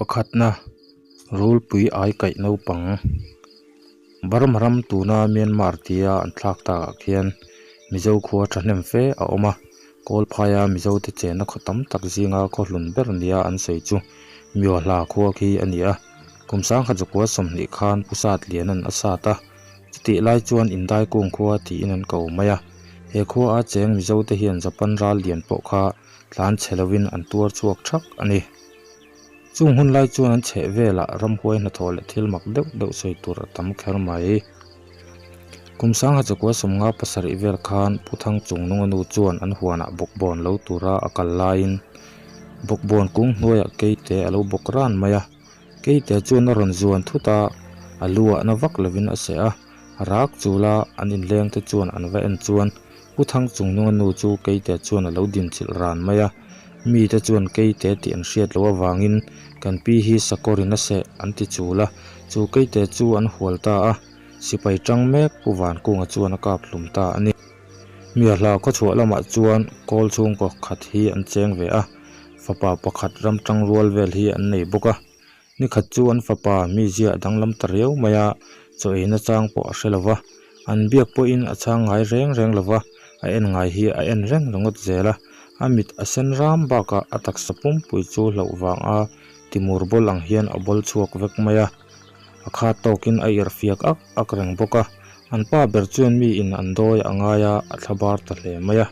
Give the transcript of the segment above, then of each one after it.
Pakhatna, Rulpui ai kaih naupang Burma ram tuna Myanmar tia an thlak takah khian Mizo khua thahnem fe a awm a, Kawlphaia Mizote chenna khaw tam tak zinga khaw hlun ber nia an sawi chu Myohla khua khi a ni a, kum sangkhat zakua 20 khan Pu Satliana'n a sat a, chutih lai chuan Indaikung khua tiin an ko mai a, he khua a cheng Mizote hian Japan ral lian pawh kha tlan chhe lovin an tuar chhuak thak a ni. Chung hun lai chuan an chheh velah ramhuai hnathawh leh thil mak deuh deuh sawi tur a tam kher mai. Kum sangha chakua 57 vel khan Pu Thang Chung Nunga nu chuan an huanah bawkbawn lo tura a kal laiin bawkbawn kung hnuaiah keite a lo bawk ran mai a. Keite chuan a rawn zuan thut a, a lu ah na vak lovin a seh a. Rak chula an inleng te chuan an va en chuan Pu Thang Chung Nunga nu chu keite chuan a lo dinchilh ran mai a. Mite chuan keite tih an hriat loh avangin kan pi hi sakawrin a seh an ti chul a, chu keite chu an hual ta a, sipai tang mek Pu Vankunga chuan a kap hlum ta a ni. Miahla khawchhuah lamah chuan kawl chhungkaw khat hi an cheng ve a, fapa pakhat ram tang rual vel hi an nei bawk a. Nikhat chu an fapa mizia a danglam ta riau mai a, chaw eina chang pawh a hre lo va, an biak pawhin a chhang ngai reng reng lo va, a en ngai hi a en reng ringawt zel a, a mit a sen ram bakah a taksa pumpui chu hlauh vang a timur bawl ang hian a bawl chhuak vek mai a, a khat tawkin a irh fiak ak ak reng bawk a, an pa ber chuan miin an dawi a ngai a, a thla bar ta hle mai a.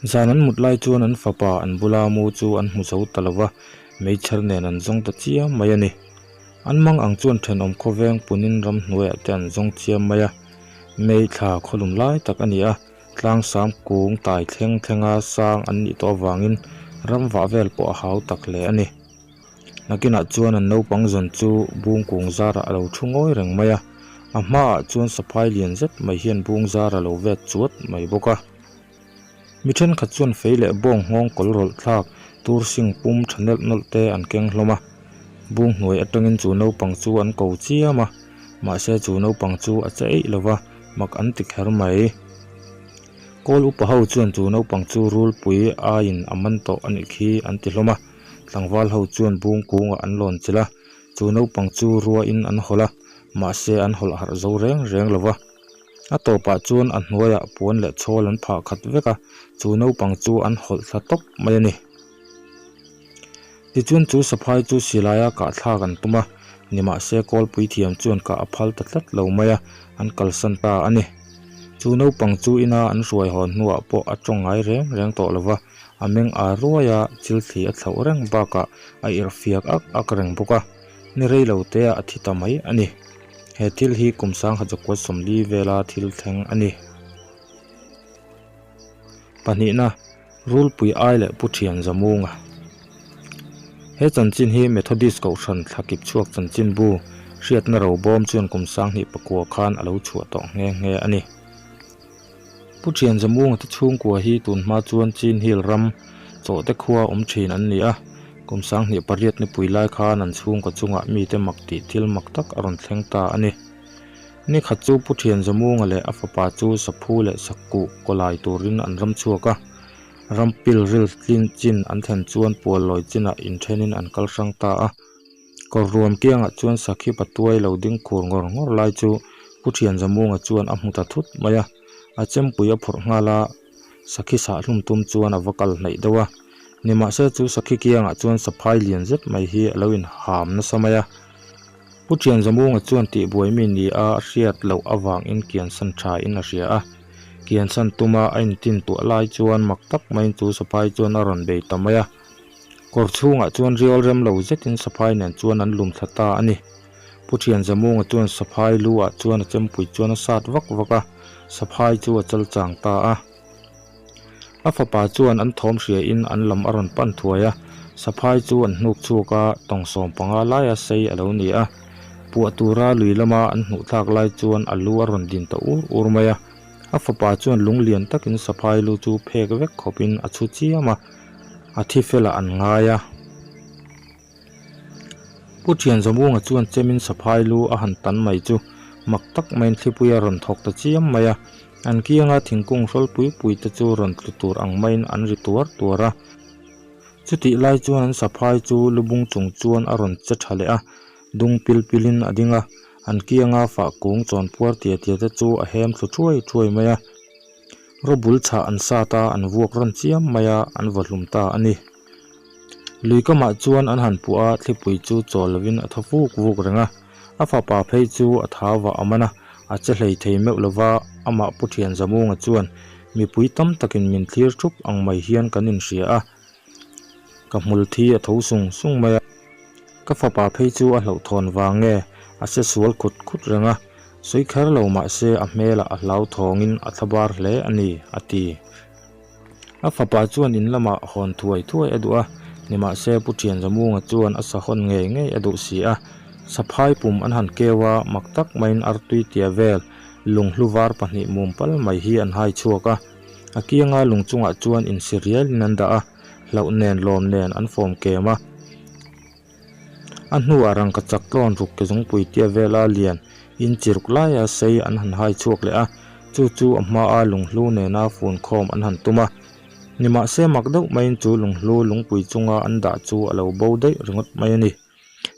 Zan an mut lai chuan an fapa an bula mu chu an hmu zo ta lo va, meichher nen an zawng ta chiam mai a ni. An mang ang chuan thenawm khawveng punin ramhnuaiah te an zawng chiam mai a, mei thla khawlum lai tak a ni a, tlangsam kung tai thleng thlenga sang an nih tawh avangin ram vah vel pawh a hau tak hle a ni. Nakinah chuan an naupang zawn chu bung kung zarah a lo thu ngawi reng mai a, a hmaah chuan saphai lian zet mai hian bung zar a lo vet chuat mai bawk a. Mi thenkhat chuan fei leh bawng nghawng kawl rawlh thlak tur sing pum tha nelh nawlh te an keng hlawm a, bung hnuai atangin chu naupang chu an ko chiam a, mahse chu naupang chu a che eih lo va, mak an ti kher mai. Kawl upa ho chuan chu naupang chu rulpui aiin a man tawh a nih khi an ti hlawm a. Tlangval ho chuan bung kungah an lawn chilh a, chu naupang chu ruahin an hawlh a, mahse an hawlh harh zo reng reng lo va. A tawpah chuan a hnuaiah puan leh chhawl an phah khat vek a, chu naupang chu an hawlh thla tawp mai a ni. Tichuan chu saphai chu silaia kah thlak an tum a, nimahse kawlpui thiam chuan kah a phal ta tlat lo mai a, an kalsan ta a ni. Chu naupang chu ina an hruai hawn hnuah pawh a tawng ngai reng reng tawh lo va. A meng ar ruai a, thil thli a thlauh reng bakah a irh fiak ak ak reng bawk a, ni rei lo te ah a thi ta mai a ni. He thil hi kum sangha zakua 40 vela thil thleng a ni. Pahnihna, Rulpui ai leh Pu Thian Zamunga. He chanchin hi Methodist Kohhran thlakip chhuak chanchinbu hriatna robawm chuan kum 2009 khan a lo chhuah tawh nghe nghe a ni. Pu Thian Zamunga te chhungkua hi tun hma chuan Chin Hill ram chawhte khua awm thin an ni a, kum 28 nipui lai khan an chhungkaw chungah mite mak tih thil mak tak a rawn thleng ta a ni. Ni khat chu Pu Thian Zamunga leh a fapa chu saphu leh sakkuh kawlai turin an ram chhuak a, ram pil ril tlin chin an thlen chuan pual lawi chinah inthenin an kal hrang ta a. Kawr ruam kiangah chuan sakhi patuai lo ding khur ngawr ngawr lai chu Pu Thian Zamunga chuan a hmu ta thut mai a, a chempui a phawrh nghal a, sakhi sah hlum tum chuan a va kal hnaih deuh a. Nimahse chu sakhi kiangah chuan saphai lian zet mai hi a lo inham nasa mai a. Pu Thian Zamunga chuan tihbuai mi ni a hriat loh avangin kiansan tha in a hria a, kiansan tuma a intin tuah lai chuan mak tak maiin chu saphai chuan a rawn bei ta mai a. Kawr chhungah chuan rial rem lo zetin saphai nen chuan an lum thla ta a ni. Pu Thian Zamunga chuan saphai lu ah chuan a chempui chuan a sat vak vak a, saphai chu a chal chang ta a. A fapa chuan an thawm hria in an lam a rawn pan thuai a, saphai chu an hnuk chhuak a, tawng 15 laia sei a lo ni a. Puah tura lui lama an hnuh thlak lai chuan a lu a rawn din ta ur ur mai a. A fapa chuan lung lian takin saphai lu chu phek vek khawpin a chhu chiam a. A thi felah an ngai a. Pu Thian Zamunga chuan chemin saphai lu a han tan mai chu mak tak maiin thlipui a rawn thawk ta chiam mai a. An kianga thingkung hrawlpui pui te chu rawn tlu tur ang maiin an ri tuar tuar a. Chutih lai chuan an saphai chu lubung chung chuan a rawn che tha leh a, dung pil pilin a ding a, an kianga fah kung chawnpuar tia tia te chu a hem thlu thuai thuai mai a. Rawbul chhah an sat a, an vuak rawn chiam mai a, an vaw hlum ta a ni. Lui kamah chuan an han puah a, thlipui chu chawl lovin a thaw vuk vuk reng a. A fapa phei chu a thau vah a man a, a che hlei thei meuh lova, amah Pu Thianzamunga chuan mipui tam takin min thlir thup ang mai hian kan inhria a, ka hmul thi a tho sung sung mai a. Ka fapa phei chu a hlauhthawn vang nge a se sual khut khut reng a, sawi kher lo mah se a hmelah a hlauthawngin a thlabar hle a ni, a ti. A fapa chuan in lamah hawn thuai thuai a duh a, nimahse Pu Thianzamunga chuan a sa hawn ngei ngei a duh si a. Saphai pum an han keu a, mak tak maiin artui tia vel lunghlu var pahnih mum pal mai hi an hai chhuak a. A kianga lung chungah chuan insi rialin an dah a, hlauh nen lawm nen an fawm kem a. A hnuah rangkachak tlawn ruk ke zungpui tia vela lian inchiruk laia sei an han hai chhuak leh a, chu chu a hmaa lunghlu nena fun khawm an han tum a. Nimahse mak deuh maiin chu lunghlu lungpui chunga an dah chu a lo bo daih ringawt mai a ni.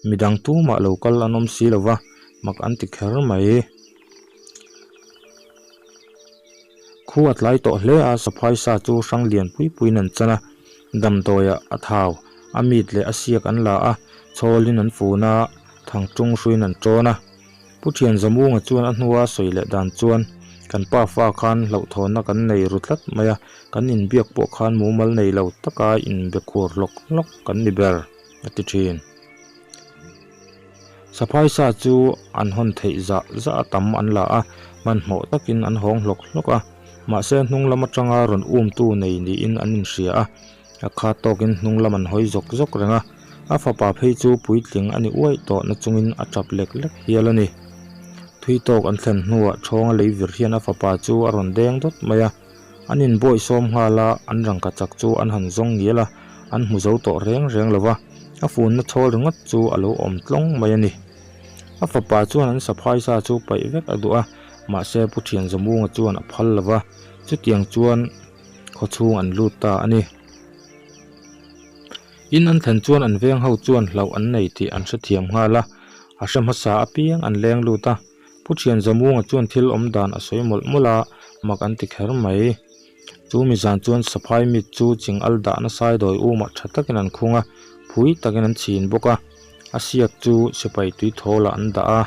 Midang tumah lo kal an awm si lo va, mak an ti kher mai. Khu a tlai tawh hle a, saphai sa chu hrang lian pui puiin an chan a, damdawiah a thau, a mit leh a siak an la a, chhawlin an fun a, thangtung hruiin an tawn a. Pu Thianzamunga chuan a hnua sawi leh dan chuan, Kan pa fa khan hlauhthawnna kan nei ru tlat mai a, kan inbiak pawh khan mumal nei lo taka inbe khur hlawk hlawk kan ni ber, a ti thin. Saphai sa chu an hawn theih zah zah a tam an la a, hmanhmawh takin an hawng hlawk hlawk a, mahse hnung lam atanga rawn umtu nei niin an inhria a, a khat tawkin hnung lam an hawi zawk zawk reng a, a fapa phei chu puitling a ni uaih tawh na chungin a tap lek lek hial a ni. Thui tawk an thlen hnuah Thawnga lei vir hian a fapa chu a rawn deng dawt mai a, an inbawih sawm nghal a, an rangkachak chu an han zawng ngial a, an hmu zo tawh reng reng lo va, a funna chhawl ringawt chu a lo awm tlawng mai a ni. A fapa chuan an saphai sa chu paih vek a duh a, mahse Pu Thianzamunga chuan a phal lo va, chutiang chuan khawchhung an lut ta a ni. In an thlen chuan an veng ho chuan hlauh an nei tih an hrethiam nghal a, a hre hmasa apiang an leng lut a. Pu Thianzamunga chuan thil awm dan a sawi mawlh mawlh a, mak an ti kher mai. Chu mi zan chuan saphai mit chu ching al dahna saidawi umah tha takin an khung a, phui takin an chhin bawk a, a siak chu sipai tui thawlah an dah a.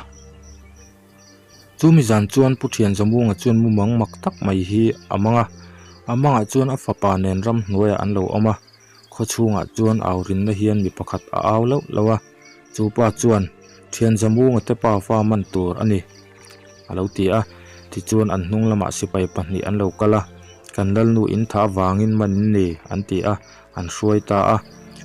Chu mi zan chuan Pu Thianzamunga chuan mumang mak tak mai hi a mang a, a mangah chuan a fapa nen ramhnuaiah an lo awm a, Khaw chhungah chuan au rinna hian mi pakhat a au loh loh a, chu pa chuan, Thian Zamunga te pa fa man tur a ni, a lo ti a. Tichuan an hnung lamah sipai pahnih an lo kal a, Kan lalnu in tha avangin man in ni, an ti a, an hruai ta a.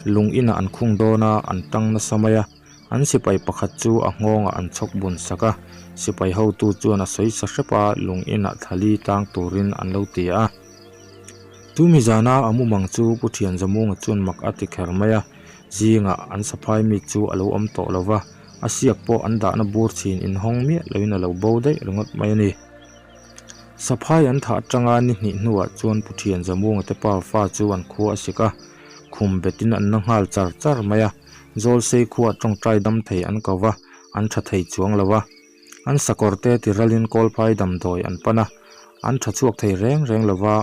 Lung inah an khung dawn a, an tang nasa mai a. An sipai pakhat chu a nghawngah an chhawk bun sak a, sipai hotu chuan a sawi sa hrep a, lung inah thlali tang turin an lo ti a. Tumi zana a mumang chu Pu Thianzamunga chuan mak a ti kher mai a, zingah an saphai mi chu a lo awm tawh lo va, a siak pawh an dahna bur chhin inhawng miah loin a lo bo daih ringawt mai a ni. Saphai an thah atanga ni hnih hnuah chuan Pu Thianzamunga te pa fa chu an khua a sik a, khum betin an na nghal char char mai a, Zawlsei khuah tawngtai dam thei an ko va, an tha thei chuang lo a. An sakawr te ti ralin kawlphai damdawi an pan a, an tha chhuak thei reng reng lo va.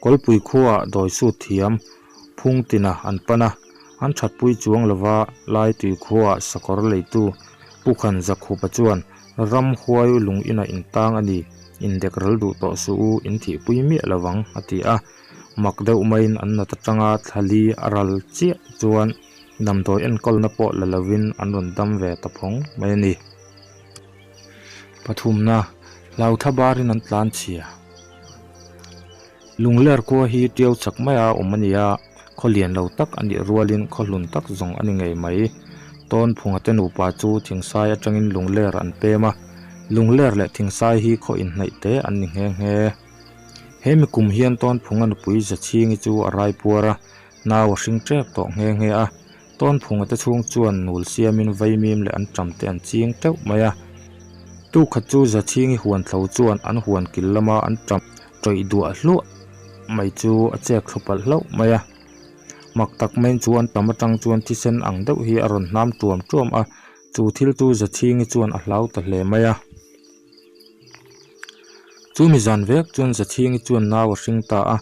Kawlpui khuaah dawi sut thiam phung tina an pan a, an thatpui chuang lo va. Laitui khuaah sakawr leitu Pukhan Zakhupa chuan ramhuai lung inah intang a ni, indek ral duh tawh suh u, in thihpui miah lo vang, a ti a. Mak deuh maiin an nat atanga thlali a ral chiah chuan damdawi enkawlna pawh la lovin an rawn dam ve ta phawng mai a ni. Pathumna, Hlautha barin an tlan chhia. Lungler khua hi tiau chak maia awm a ni a, khaw lian lo tak a nih rualin khaw hlun tak zawng a ni ngei mai. Tawnphunga te nupa chu thingsai atangin lungler an pem a, lungler leh thingsai hi khaw inhnaih te an ni nghe nghe. He mi kum hian Tawnphunga nupui Zachhingi chu a rai puar a, nau a hring tep tawh nghe nghe a. Tawnphunga te chhung chuan nul siamin vaimim leh an ṭam te an ching teuh mai a. Tukhat chu Zachhingi huan thlo chuan an huan kil lama an ṭam ṭawih duah hluah mai chu a chek thlu palh hlauh mai a. Mak tak maiin chu antam atang chuan thisen ang deuh hi a rawn hnam tuam tuam a, chu thil chu Zachhingi chuan a hlau ta hle mai a. Chumi zan vek chuan Zachhingi chuan nau a hring ta a,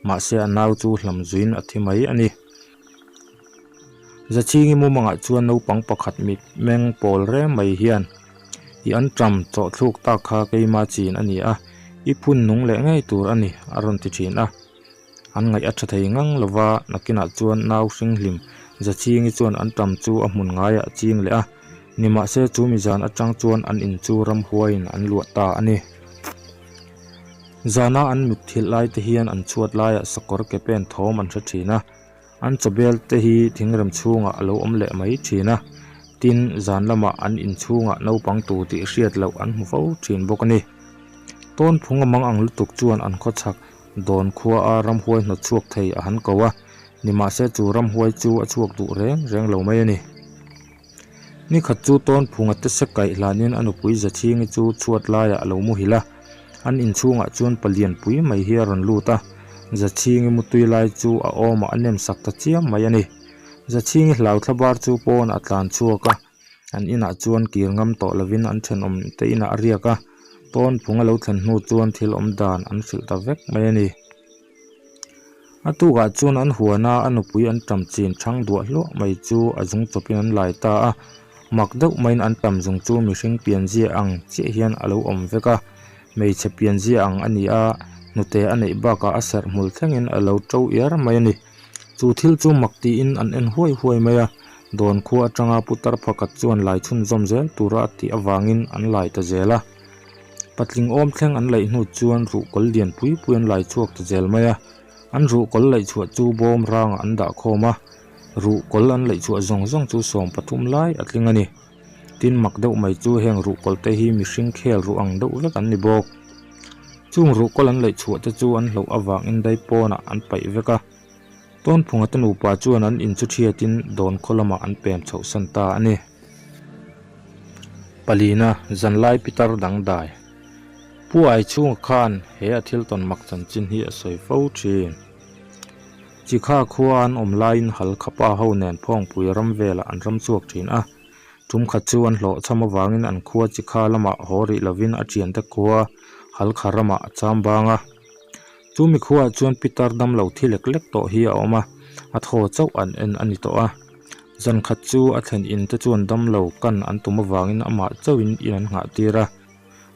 mahse a nau chu hlam zuiin a thi mai a ni. Zachhingi mumangah chuan naupang pakhat mit meng pawl reng mai hian, I antam chawhthluk tak kha keima chin a ni a, i phun nung leh ngei tur a ni, a rawn ti thin a. An ngaih a tha thei ngang lo va, nakinah chuan nau hringhlim Zachhingi chuan antam chu a hmun ngaiah a ching leh a. Nimahse chu mi zan atang chuan an in chu ramhuaiin an luah ta a ni. Zana an mitthilh lai te hian an chhuat laiah sakawr ke pen thawm an hre thin a, an chawbel te hi thingrem chhungah a lo awm leh mai thin a, tin zan lamah an in chhungah naupang tu tih hriat loh an hmu fo thin bawk a ni. Tawnphung a mang ang lutuk chuan an khawchhak dawn khua a ramhuai hnawt chhuak thei a han ko a, nimahse chu ramhuai chu a chhuak duh reng reng lo mai a ni. Ni khat chu Tawnphunga te se kaih hlanin a nupui Zachhingi chu chhuat laiah a lo muhil a, an inchhungah chuan palian pui mai hi a rawn lut a, Zachhingi mutui lai chu a awmah a nem sak ta chiam mai a ni. Zachhingi hlau thlabar chu pawnah a tlan chhuak a, an inah chuan kir ngam tawh lovin an thenawm te inah a riak a, Tawnphunga lo thlen hnu chuan thil awm dan an hrilh ta vek mai a ni. A tukah chuan an huan a, a nupui an tam chin thang duah hluah mai chu a zung chawpin an lai ta a, mak deuh maiin an tam zung chu mihring pianzia ang chiah hian a lo awm vek a, hmeichhe pianzia ang a ni a, hnute a neih bakah a serh hmul thlengin a lo to iar mai a ni. Chu thil chu mak tiin an en huai huai mai a, dawn khua atanga putar pakhat chuan lai chhunzawm zel tura a tih avangin an lai ta zel a. Patling awm thleng an laih hnu chuan ruhkawl lian pui pui an lai chhuak ta zel mai a, an ruhkawl laih chhuah chu bawm rangah an dah khawm a, ruhkawl an laih chhuah zawng zawng chu 13 lai a tling a ni. Tin mak deuh mai chu heng ruhkawl te hi mihring khel ruh ang deuh vek an ni bawk. Chung ruhkawl an laih chhuah te chu an hloh avangin daipawnah an paih vek a, Tawnphunga te nupa chuan an in chu thiatin dawn khaw lamah an pem chhoh san ta a ni. Palina, Zanlai Pitar dangdai. Pu Aichhunga khan he a thil tawn mak chanchin hi a sawi fo thin. Chikha khua an awm laiin Halkhapa ho nen Phawngpui ram velah an ram chhuak thin a. Tum khat chu an hlawhchham avangin an khua Chikha lamah haw rih lovin a thiante khua Halkha ramah a cham bang a. Chu mi khuaah chuan Pitar damlo thi lek lek tawh hi a awm a, a thaw chauh an en a ni tawh a. Zan khat chu a thlen in te chuan damlo kan an tum avangin amah chauhin in an nghah tir a.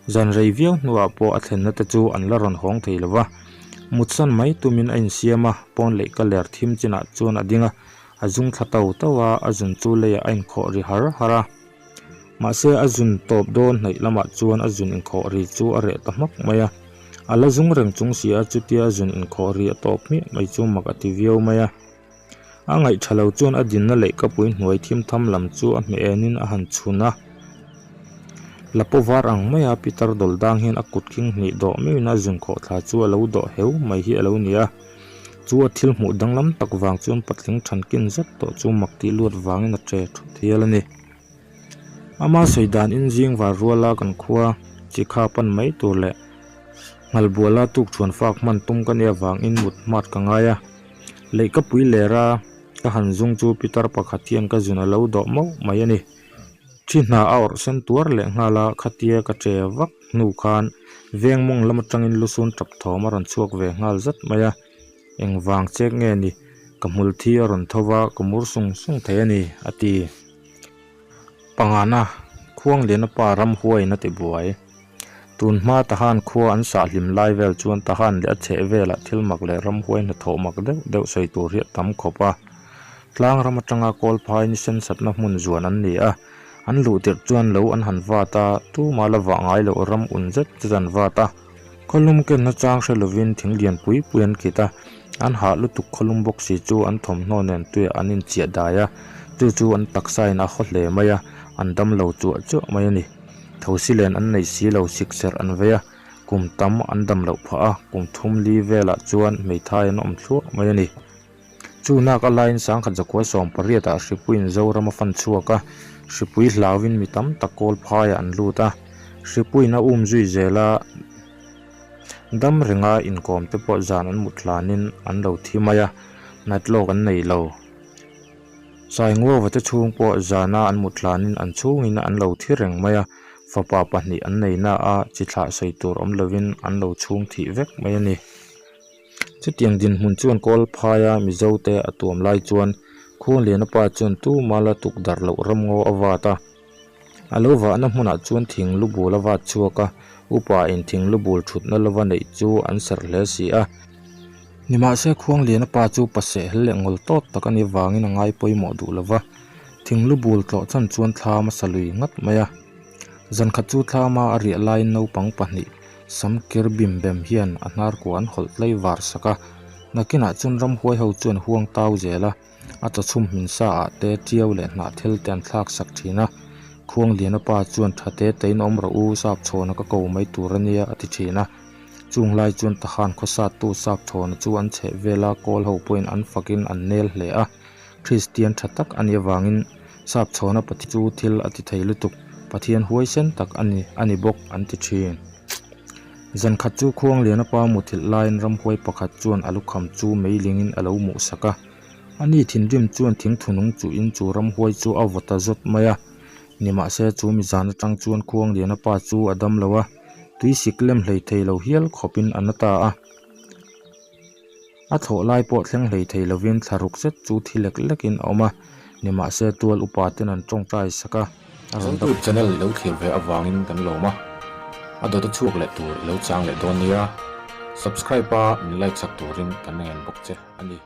Zan rei viau hnuah pawh a thlenna te chu an la rawn hawng thei lo va. Mutsan mai tumin a insiam a, pawn leh ka ler thim chinah chuan a ding a, a zung thla to to a, a zun chu leiah a inkhawh ri har har a. Mahse a zun tawp dawn hnaih lamah chuan a zun inkhawh ri chu a reh ta hmak mai a. A la zung reng chung si a, chutia a zun inkhawh ri a tawp hmiah mai chu mak a ti viau mai a. A ngaih tha lo chuan a dinna lehkapui hnuai thim tham lam chu a hmeh enin a han chhun a. Lapaw var ang maia Peter dawl dang hian a kut khing hnih dawh meuhin a zun khawh thla chu a lo dawh heu mai hi a lo ni a. Chu a thil hmuh danglam tak vang chuan patling thankin zet tawh chu mak tih luat vangin a che thut hial a ni. Ama sawi dan in zing var ruala kan khua chi kha pan mai tur leh Nghalbuala tukṭhuan fak hman tum ka nia vangin mut hmat ka ngai a. Leihkapui lera ka han zung chu pitar pakhat hian ka zun a lo dawh mauh mai a ni. Thi hna a awrh sen tuar leh nghal a, khatia ka che vak hnu khan veng mawng lam atangin lusun tap thawm a rawn chhuak ve nghal zat mai a. Engvang chek nge ni? Ka hmul thi a rawn tho va, ka mur sung sung thei a ni, a ti. Pangana, Khuangliana pa ramhuaiin a ti buai. Tun hma Tahan khua an sah hlim lai vel chuan Tahan leh a chheh velah thil mak leh ramhuai hnathawh mak deuh deuh sawi tur hi a tam khawp a. Tlang ram atanga Kawlphai ni sensatna hmun zuan an ni a, an luh tirh chuan lo an han vat a, tuma la vah ngai loh ram un zet zet an vat a. Khawlum kenna chang hre lovin thing lian pui pui an kit a, an hah lutuk khawlum bawk si chu an thawmhnaw nen tuiah an inchiah dai a, chu chu an taksain a haw hle mai a, an damlo chuah chuah mai a ni. Thosi len an nei si lo sikserh an vei a, kum tam an dam loh phah a, kum thum li velah chuan hmeithai an awm thluah mai a ni. Chu nak a laiin sangkhat zakua 18 ah hripuiin Zoram a fan chhuak a, hripui hlauin mi tam tak kawl phaiah an lut a, hripuiin a um zui zel a, dam renga inkawm te pawh zan an mut hlanin an lo thi mai a. Nat lawk an nei lo. Saingova te chhung pawh zana an mut hlanin an chhungin an lo thi reng mai a, fapa pahnih an nei na a, chi thlah sawi tur awm lovin an lo chhung thih vek mai a ni. Chutiang dinhmun chuan kawl phaia Mizo te a tuam lai chuan Khuangliana pa chuan tuma la tuk darh loh ramngaw a vat a. A lo vahna hmunah chuan thing lu bul a vat chhuak a, upa in thing lu bul thutna lova neih chu an serh hle si a. Nimahse Khuangliana pa chu pasehhel leh ngawl tawt tak a nih vangin a ngai pawimawh duh lo va, thing lu bul tlawh chan chuan thlam a sa lui ngat mai a. Zankhat chu thlama a riah laiin naupang pahnih sam kir bim bem hian a hnar kua an hawlh tlei var sak a, nakinah chuan ramhuai ho chuan huang tau zel a. A chawchhum hmin sa ah te tiau leh hnah thil te an thlak sak thin a, Khuangliana pa chuan tha te tein awm rawh u, sap chhawna ka ko mai tur a nia a ti thin a. Chung lai chuan Tahan khawsat tu sap chhawna chu an chheh vel a, kawl ho pawhin an fakin an nel hle a. Kristian tha tak a nih avangin sap chhawna Pathian chu thil a ti thei lutuk, Pathian huaisen tak a ni a ni bawk an ti thin. Zan khat chu Khuangliana pa muthilh laiin ramhuai pakhat chuan a lukham chu meilingin a lo muhsak a. Ani thinrim chuan thingthunung chuhin chu ramhuai chu a vaw ta zawt mai a. Nimahse chu mizan atang chuan Khuangliana pa chu a dam lo a, tui sik lem hlei thei lo hial khawpin a na ta a. A thlawh lai pawh thleng hlei thei lovin thla ruk zet chu thi lek lekin a awm a, nimahse tual upa ten an tawngtai sak a, a rawn dam. Youtube channel i lo thlir ve avangin kan lawm a, a dawt a chhuak leh tur i lo chang leh dawn nia. Subscribe a min like sak turin kan ngen bawk che a ni.